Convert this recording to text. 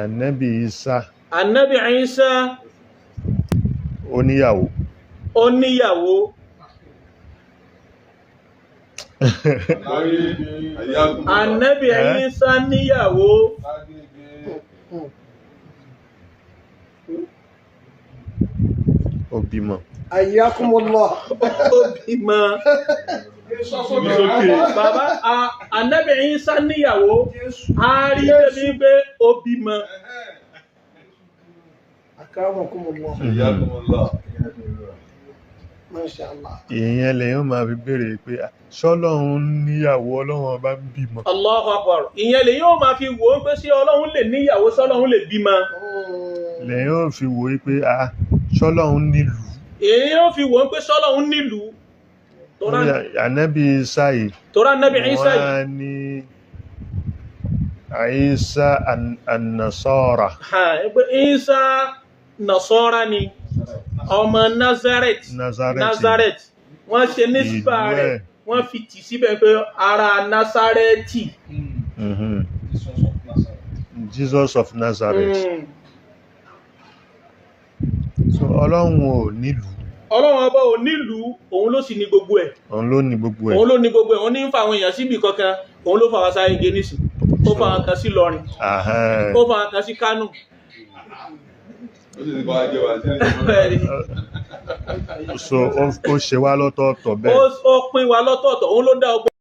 Ànábì Isa. Ànábì Isa. Ó níyàwó. Ó níyàwó. Ànábì Isa níyàwó. Ó bímọ. Ayyakumullah. Ó bímọ. Bàbá, Ànábì Isa níyàwó, a rí débi pé ó bímọ. Akramakumullah. Masha Allah. Ìyẹn lèyàn máa fi béèrè pé ṣọ́lọ́run níyàwó, Ọlọ́run ọba ń bímọ? Allahu Akbar. Ìyẹn lè yóò máa fi wò ó pé sí Ọlọ́run lè níyàwó, sọ́lọ́run lè bímọ. Lèyàn ò fi wò ó pé ṣọ́lọ́run nílùú. Èyí yóò fi wò ó pé sọ́lọ́run nílùú. Ànábì Isa yìí, Torá Ànábì Isa yìí, wọ́n ní Isa an-Nasara. Ha, pé Isa Nasara ni, ọmọ Nazareth. Nazareth. Nazareth. Wọ́n ṣe nísbà Ìlú rẹ̀, ẹ̀. wọ́n fi tì síbẹ̀ pé ara Nazareti. Jesus of Nazareth. So Ọlọ́run ò nílùú. Ọlọ́run ọba ò nílùú, òun ló sì ní gbogbo ẹ̀. Òun ló ní gbogbo ẹ̀. Òun ló ní gbogbo ẹ̀. Òun ní ń fa àwọn èèyàn síbi kankan, òun ló fa wá sáyé gé nísì, ó fa àwọn kan sí Ìlọrin, ó fa àwọn kan sí Kánò. Bẹ́ẹ̀ni. So ó ṣe wá lọ́tọ̀ọ̀tọ̀ bẹ́ẹ̀. Ó pín wa lọ́tọ̀ọ̀tọ̀, òun ló dá ọgbọ́n.